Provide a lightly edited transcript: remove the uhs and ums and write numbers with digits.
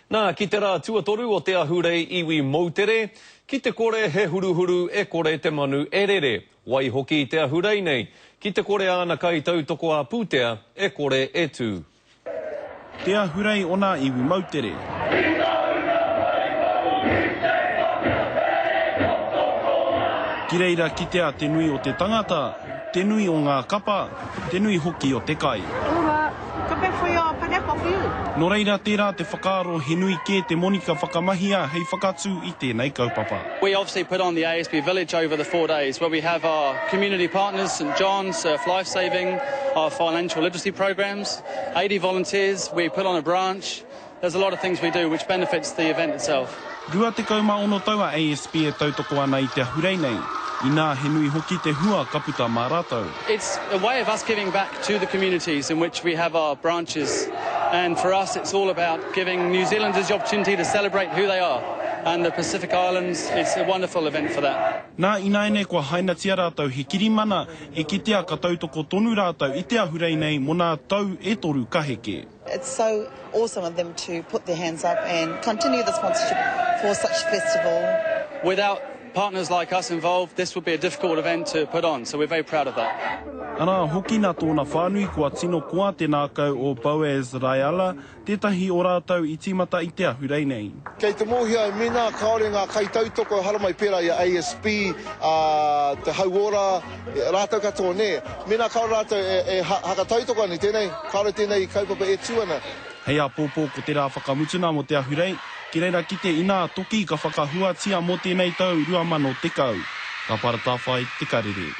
Nā, ki te rā tuatoru o te ahurei iwi moutere, ki te kore he huruhuru e kore te manu e rere. Waihoki te ahurei nei, ki te kore āna kaitautoko ā-pūtea e kore e tū. Te ahurei o nā iwi moutere. Ki reira kitea te nui o te tangata, te nui o ngā kapa, te nui hoki o te kai. Nō reira tērā te whakaaro he nui kē te moni ka whakamahia hei whakatū i tēnei kaupapa. We obviously put on the ASB Village over the four days where we have our community partners, St John's, Surf Lifesaving, our financial literacy programmes, 80 volunteers, we put on a branch, there's a lot of things we do which benefits the event itself. 26 tau a ASB e tautoko ana i te ahurei nei, inā he nui hoki te hua ka puta mā rātou. It's a way of us giving back to the communities in which we have our branches and for us it's all about giving New Zealanders the opportunity to celebrate who they are and the Pacific Islands, it's a wonderful event for that. Nā, ināianei kua hainatia rātou he kirimana e kitea ka tautoko tonu rātou i te ahurei nei mō nā tau e toru ka heke. It's so awesome of them to put their hands up and continue the sponsorship for such festival. Without partners like us involved, this would be a difficult event to put on, so we're very proud of that. Arā hoki nā tōna whānui kua tino koa te nākau o Boaz Raiala, tētahi o rātou i tīmata i te ahurei nei. Kei te mōhio au mēnā kāore ngā kaitautoko e haramai pērā i a ASB, a Te Hauora, Rātou katoa, nē. Mēnā kāore rātou e haka tautoko ana i tēnei, kāore tēnei kaupapa e tū ana. Hei āpōpō ko te rā whakamutuna mō te ahurei, ki reira kite inā toki ka whakahuatia mō tēnei tau 2010. Ka para tāwhai te karere.